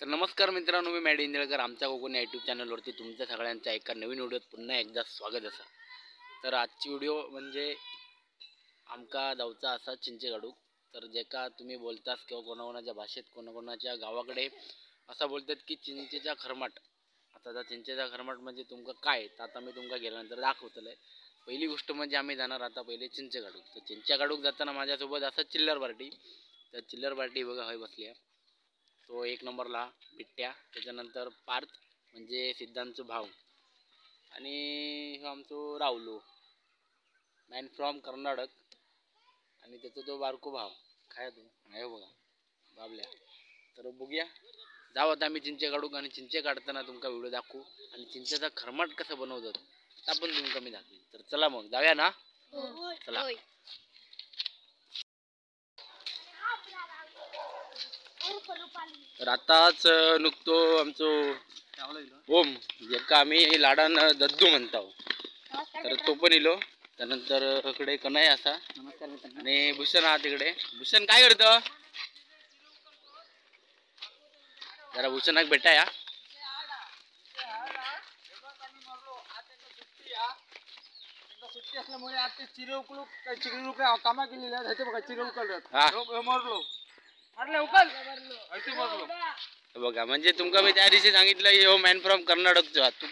तर नमस्कार मित्रांनो, मी मॅडी इंदळकर. आमच्या कोकण या यूट्यूब चॅनलवरती तुमच्या सगळ्यांच्या एका नवीन व्हिडिओत पुन्हा एकदा स्वागत असा. तर आजची व्हिडिओ म्हणजे आमका जावचा असा चिंचे काढूक. तर जेका तुम्ही बोलतास किंवा कोणाकोणाच्या भाषेत कोणाकोणाच्या गावाकडे असं बोलतात की चिंचेचा खरमाट. आता त्या चिंचेचा खरमाट म्हणजे तुमका काय, तर आता मी तुमका गेल्यानंतर दाखवतलं. पहिली गोष्ट म्हणजे आम्ही जाणार आता पहिले चिंचे काढूक. तर चिंचा काढूक जाताना माझ्यासोबत असं चिल्लर पार्टी. तर चिल्लर पार्टी बघा हय बसली आहे. तो एक नंबरला बिट्ट्या, त्याच्यानंतर पार्थ म्हणजे सिद्धांतचो भाऊ, आणि ह्यो आमचो रावलो मॅन फ्रॉम कर्नाटक, आणि त्याचा तो बारको भाव काय तो आहे बघा बाबल्या. तर बघूया जाऊ आता आम्ही चिंचे काढू आणि चिंचे काढताना तुमका व्हिडिओ दाखवू आणि चिंचेचा खरमाट कसं बनवतात ता पण तुमका मी दाखवीन. तर चला मग जाऊया ना, चला. तर आताच नुकतो आमचो ओम, जेका आम्ही लाडान दद्दू म्हणताव, तर तो पण इलो. त्यानंतर इकडे कन्हैया असा आणि भूषण हा तिकडे. भूषण काय करतो जरा भूषणाक भेटा या. सुट्टी असल्यामुळे आज ते चिरे उकलू चिकली रुपये कामा केलेले आहेत. बघा चिरे उकलतात, मरलो बघा. म्हणजे तुमका मी त्या दिवशी सांगितलं हो मॅन फ्रॉम कर्नाटकचो.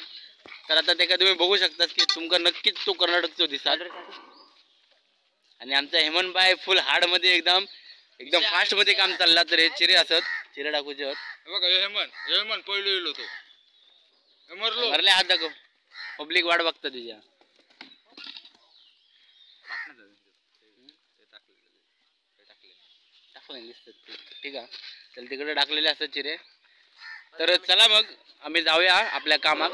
तर आता ते का तुम्ही बघू शकता की तुमका नक्कीच तो कर्नाटकचो दिसत. आणि आमचा हेमंत भाई फुल हार्ड मध्ये एकदम एकदम फास्ट मध्ये काम चालला. तर हे चिरे असत, चिरे टाकूचे होत बघा. हेमंत हेमंत पहिलो येलो तो मरलो मरले. हात दाखव, पब्लिक वाट बघता तुझ्या. टाकले दिसतात ठीक आहे. तर तिकडे टाकलेले असतात चिरे. तर चला मग आम्ही जाऊया आपल्या कामाक.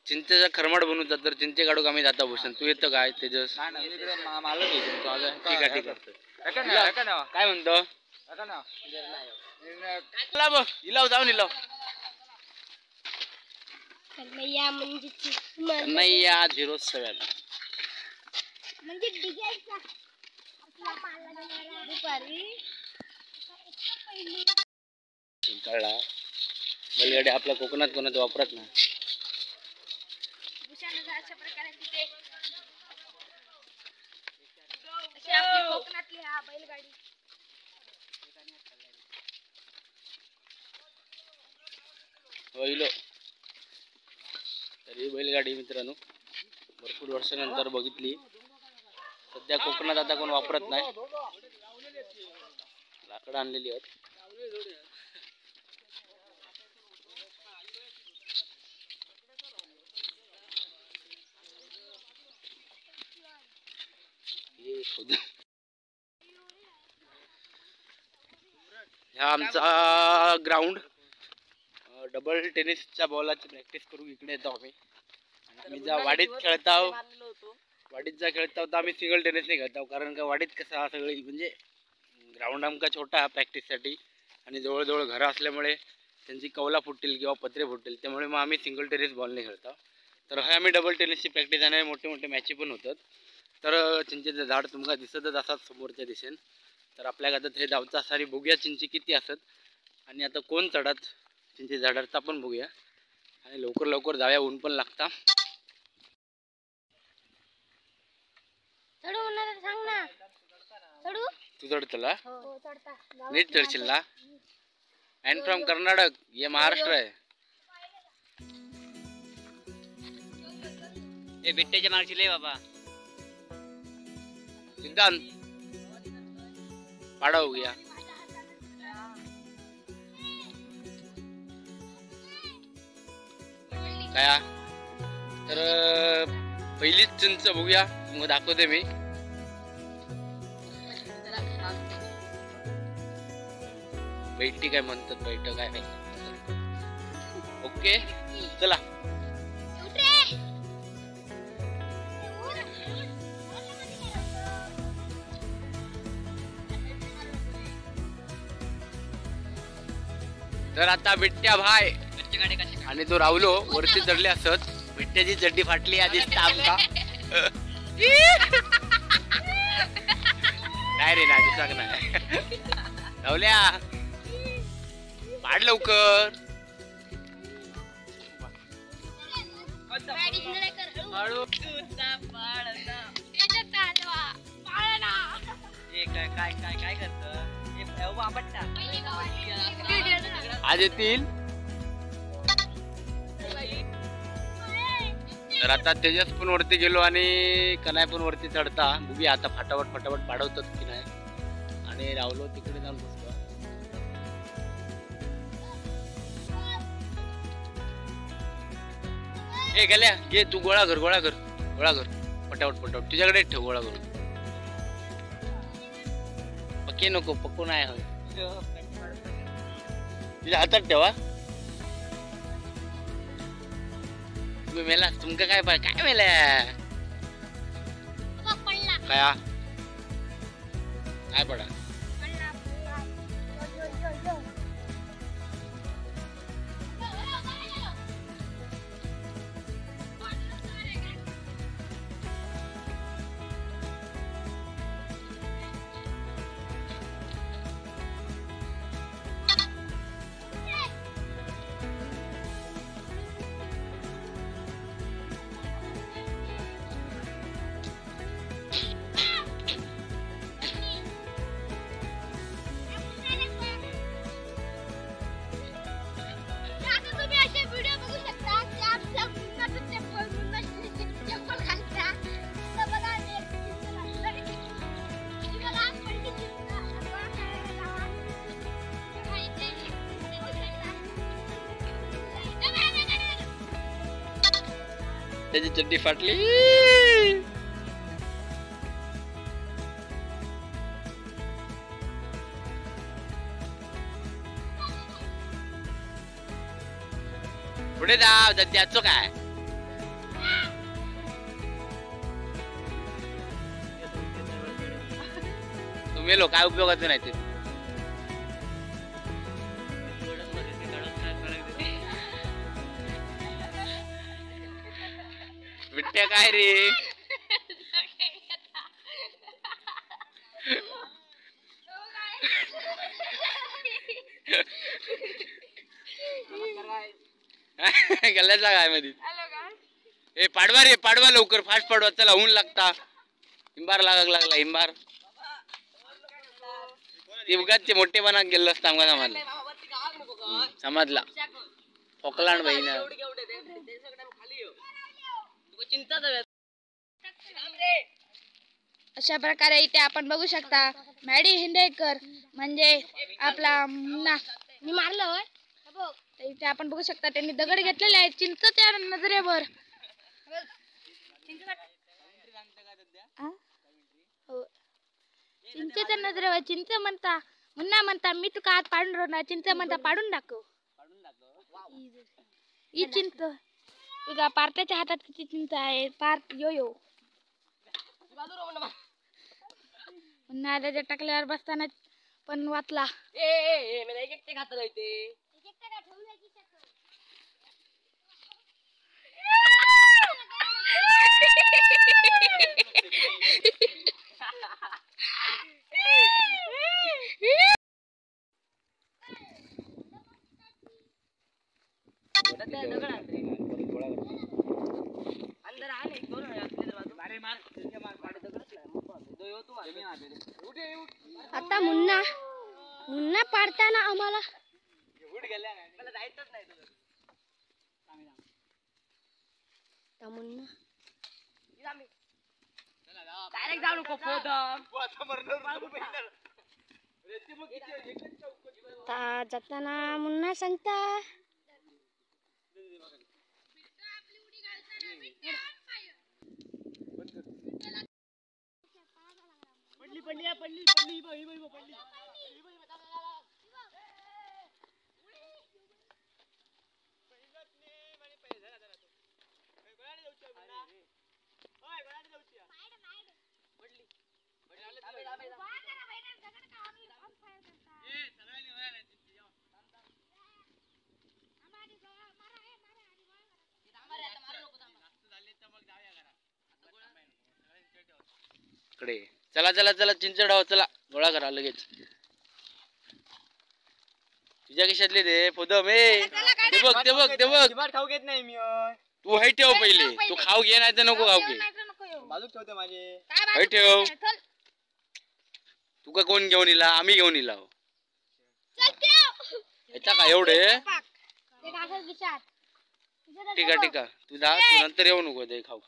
चिंचेचा खरमाट बनवतात तर चिंचे काढूक आम्ही जाता. भूषण तू येतो काय तेजस? ठीक आहे ठीक आहे. काय म्हणतो चला मग इलाव जाऊन इलाव. कन्हैया 07 म्हणजे कळला. बैलगाडी आपल्या कोकणात कोणात वापरत नाही. अशा प्रकारे तिथे अशी आपली कोकणातली हा बैलगाडी. होईल तर ही बैलगाडी मित्रांनो भरपूर वर्षानंतर बघितली. सध्या कोकणात आता कोण वापरत नाही. लाकडं आणलेली आहेत. ह्या आमचा ग्राउंड. डबल टेनिसच्या बॉलाची प्रॅक्टिस करू इकडे येतो आम्ही. आम्ही ज्या वाडीत खेळताव, वाडीत ज्या खेळताव तर आम्ही सिंगल टेनिसने खेळताव. कारण का वाडीत कसं सगळी म्हणजे ग्राउंड आमका छोटा आहे प्रॅक्टिससाठी आणि जवळजवळ घरं असल्यामुळे त्यांची कौला फुटतील किंवा पत्रे फुटतील, त्यामुळे मग आम्ही सिंगल टेनिस बॉलने खेळतो. तर हे आम्ही डबल टेनिसची प्रॅक्टिस आणि मोठे मोठे मॅची पण होतात. तर चिंचेचं झाड तुमका दिसतच असतात समोरच्या दिशेने. तर आपल्या आता हे धावचा सारी बघूया चिंची किती असत आणि आता कोण चढत चिंचे झाडाचा पण बघूया. आणि लवकर लवकर जाऊया, ऊन पण लागता. तू चढतला नीट चढशील ना? अँड फ्रॉम कर्नाटक, ये महाराष्ट्र आहे. ए बिट्ट्याच्या मागची लय बाबा. सिद्धांत पाडा हो गया. काय तर पहिलीच चिंच बघूया, मग दाखवते मी. बैठी काय म्हणतात, बैठ काय. ओके चला. तर आता बिट्ट्या भाय आणि तो रावलो वरती चढले असत. बिट्ट्याची चड्डी फाटली आधीच आमका. नाही रे नाही दिसत नाही. रावल्या पाड लवकर. काय काय काय काय करतं? आज येतील. तर आता तेजस पण वरती गेलो आणि कनाय पण वरती चढता. बघूया आता फटाफट फटाफट पाडवतात की नाही. आणि रावलो तिकडे जाऊन बसतो. ए गेल्या घे तू, गोळा कर गोळा कर गोळा कर फटाफट फटाफट. तुझ्याकडे ठेव गोळा करून. पक्के नको, पक्को नाही होय. तुझ्या हातात ठेवा. तुम्ही मेला तुमका काय काय मेला काय काय पडा. त्याची चड्डी फाटली. पुढे जाव त्याचं काय. तुम्ही लो काय उपयोगाचं नाही ते. विट्ट्या काय रे. गल्ल्याचा काय मध्ये. ए पाडवा रे पाडवा लवकर, फास्ट पाडवा. चला ऊन लागता, हिंबार लागाक लागला हिंबार. ते उगाच ते मोठेपणा गेलो असता आमका समजला समजला. फोकलांड बहिणा. अशा प्रकारे इथे आपण बघू शकता मॅडी हिंदेकर म्हणजे आपला मुन्ना मी मारलं होय. इथे आपण बघू शकता त्यांनी दगड घेतलेले आहे चिंचच्या नजरेवर. चिंचेच्या नजरेवर चिंच म्हणता मुन्ना म्हणता मी तुका हात पाडून राहणार. चिंच म्हणता पाडून दाखव. ही चिंच बघा पार्थाच्या हातात किती चिंच आहे. पार्थ यो यो मुन्ना त्याच्या टाकल्यावर बसताना पण वाचला. आता मुन्ना मुन्ना पाडताना आम्हाला मुन्ना जाताना मुन्ना सांगता पडली पडली पडली पडली. इकडे चला चला चला चिंचडाव, चला गोळा करा लगेच. तुझ्या खिशातले दे फोदम. ए ते बघ ते बघ ते बघ. खाऊ घेत नाही मी. तू हय ठेव पहिले. तू खाऊ घे नाही तर नको खाऊ घे. बाजूक ठेवते माझे. हय ठेव. तुका कोण घेऊन इला? आम्ही घेऊन इला. याचा काय एवढे? ठीक आहे ठीक आहे तू जा. तू नंतर येऊ नको ते खाऊ.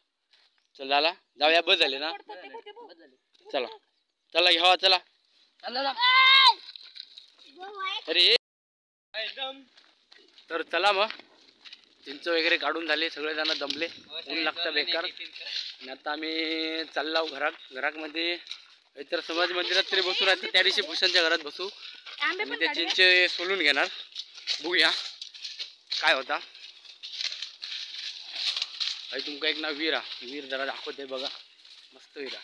चल झाला जाऊया. बस झाले ना? चला चला घ्यावा चला. अरे तर चला मग चिंच वगैरे काढून झाले. सगळेजण दमले. ऊन लागतं बेकार. आणि आता आम्ही चाललो घरात. घरामध्ये तर समाज मंदिरात तरी बसू नाही तर त्या दिवशी भूषणच्या घरात बसू. आणि ते चिंच सोलून घेणार. बघूया काय होता. भाई तुमका एक ना विहीर हा. विहीर जरा दाखवते बघा. मस्त विहीर हा.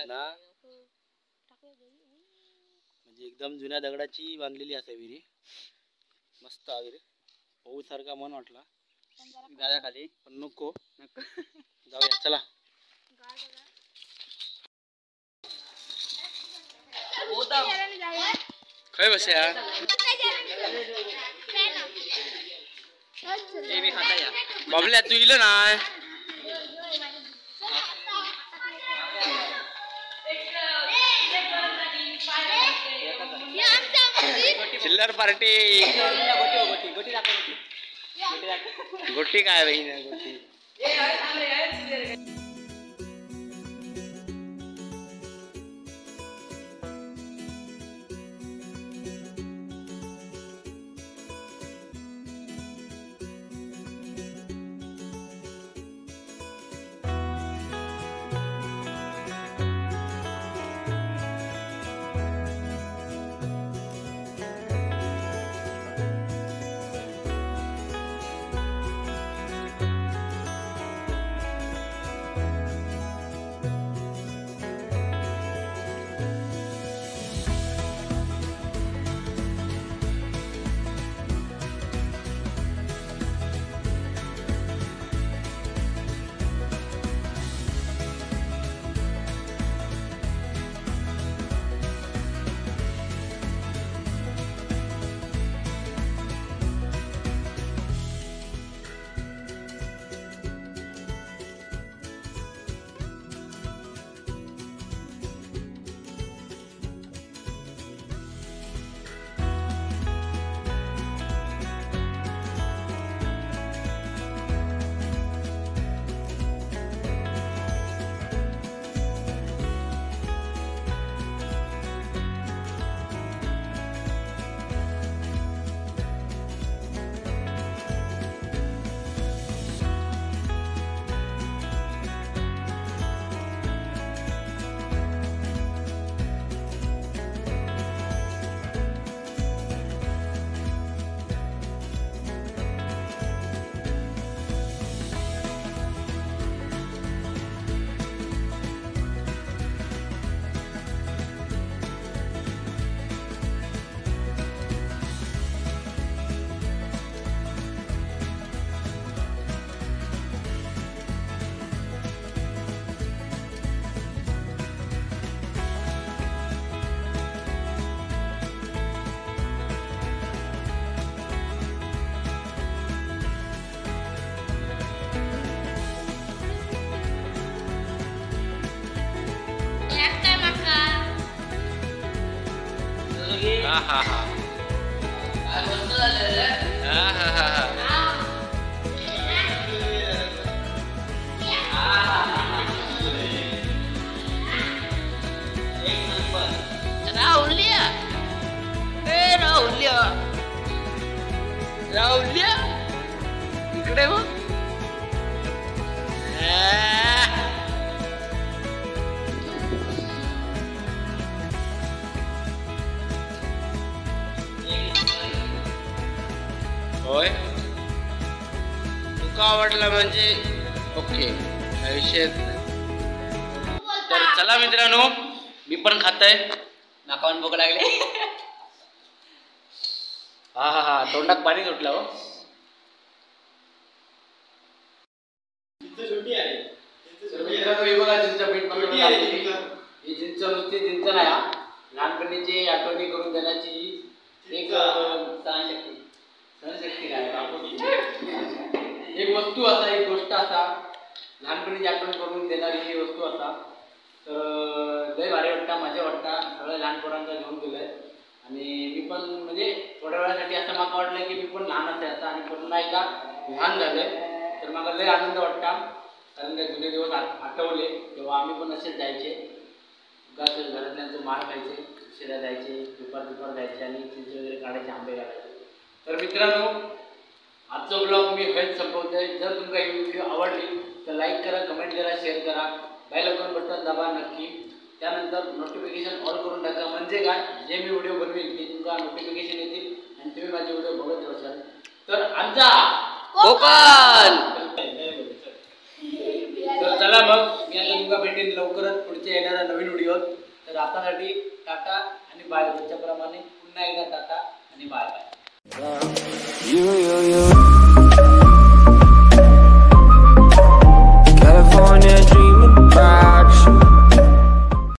ना म्हणजे एकदम जुन्या दगडाची बांधलेली असा विहिरी. मस्त विहीर. पाहू सारखा मन वाटला दादा खाली पण नको जाऊया चला. खय बसया बाबल्या तू इलं ना? चिल्लर पार्टी. गोटी काय बहीण गोटी. हा हा हा हा हा हा. राहुल्या ए राहुल्या राहुल्या इकडे बघ. होय तुका आवडला म्हणजे ओके, काय विषयच नाही. तर चला मित्रांनो मी पण खात आहे. नाकावून भूक लागली. हा हा हा तोंडात पाणी सुटलं हो. तर आठवण झाली. ही चिंच नुसती चिंच नाही, लहानपणीची आठवणी करून देण्याची एक सहनशक्ती, सहनशक्ती काय एक वस्तू असा, एक गोष्ट असा, लहानपणीची आठवण करून देणारी ही वस्तू असा. तर लय भारी वाटता, मजा वाटता. सगळ्या लहान पोरांचा घेऊन गेलो आहे आणि मी पण म्हणजे थोड्या वेळासाठी असं माका वाटलं की मी पण लहान असे आता आणि पुन्हा एकदा लहान झालं आहे. तर मला लय आनंद वाटता, कारण ते जुने दिवस आठवले. तेव्हा आम्ही पण असेच जायचे, उगाच घरातल्यांचं मार खायचे, उशिरा जायचे, दुपार दुपार जायचे आणि चिंच वगैरे काढायचे, आंबे काढायचे. तर मित्रांनो, आजचा ब्लॉग मी हेच संपवतोय. जर तुमका ही व्हिडिओ आवडली तर लाईक करा, कमेंट करा, शेअर करा, बेल आयकॉन बटन दाबा नक्की. त्यानंतर नोटिफिकेशन ऑल करून टाका, म्हणजे काय जे मी व्हिडिओ बनवेल ते तुमका नोटिफिकेशन येतील आणि तुम्ही माझे व्हिडिओ बघत राहाल. तर आमचा कोकण. तर चला मग मी आता तुमका भेटेन लवकरच पुढच्या येणाऱ्या नवीन व्हिडिओत. तर आतासाठी टाटा आणि बाय. तुमच्याप्रमाणे पुन्हा एकदा टाटा आणि बाय बाय. You, you, you.